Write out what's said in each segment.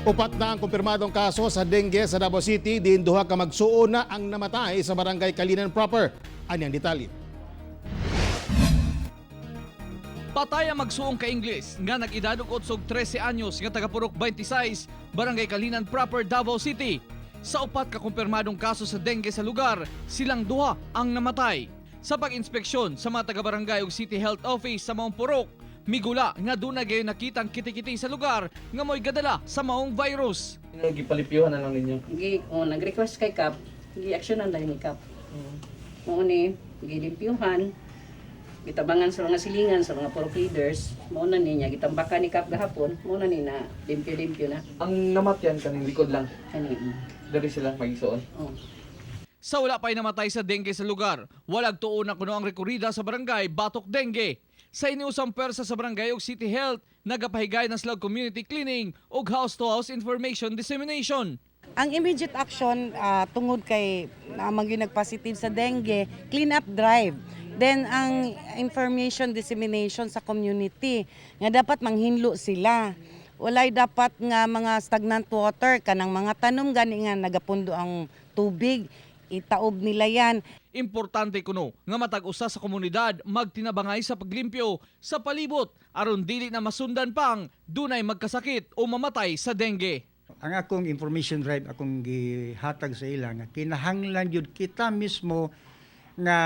Upat na ang kumpirmadong kaso sa dengue sa Davao City, diin duha ka magsuo na ang namatay sa Barangay Calinan proper. Ani ang detalye. Patay ang magsuong ka Ingles nga nag-edad og 8 og 13 anyos nga taga Purok 26, Barangay Calinan Proper, Davao City. Sa upat ka kumpirmadong kaso sa dengue sa lugar, silang duha ang namatay. Sa pag-inspeksyon sa mga taga-barangay ug City Health Office sa maong purok, migula nga duna gayon nakitang kitikiti sa lugar nga mo'y gadala sa maong virus. Gipalipyuhan na lang ninyo. Gi, oh, nag-request kay Kap, gi-actionan dahil ni Kap. Mao ni gilimpyuhan, gitabangan sa mga silingan, sa mga purok leaders, mao na niya, gitambakan ni Kap gahapon, mao na ni na limpyo-limpyo na. Ang namatyan kaning likod lang. Kani, Dali sila magisuon. oh. Sa wala pa'y namatay sa dengue sa lugar, walag tuon na kuno ang rekorida sa barangay Batok Dengue. Sa iniusang pwersa sa barangay ug City Health, nagapahigay na sila og community cleaning ug house-to-house information dissemination. Ang immediate action tungod kay amang yung nagpositive sa dengue, clean up drive. Then ang information dissemination sa community nga dapat manghinlo sila. Walay dapat nga mga stagnant water, kanang mga tanom gani nga nagapundo ang tubig, itaob nila yan. Importante kuno nga matag usa sa komunidad magtinabangay sa paglimpyo sa palibot aron dili na masundan pang dunay magkasakit o mamatay sa dengue. Ang akong information drive, akong gihatag sa ila nga kinahanglan jud kita mismo nga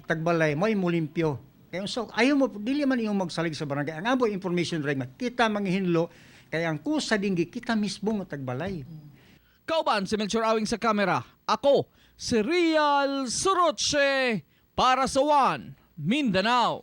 tagbalay mo'y mulimpyo. Kay so ayaw mo, dili man iyong magsalig sa barangay. Ang amo information drive nga kita manghinlo kay ang kusa dinggi kita mismo nga tagbalay. Kauban si Melchor Awing sa kamera. Ako, si Real Soroche para sa One Mindanao.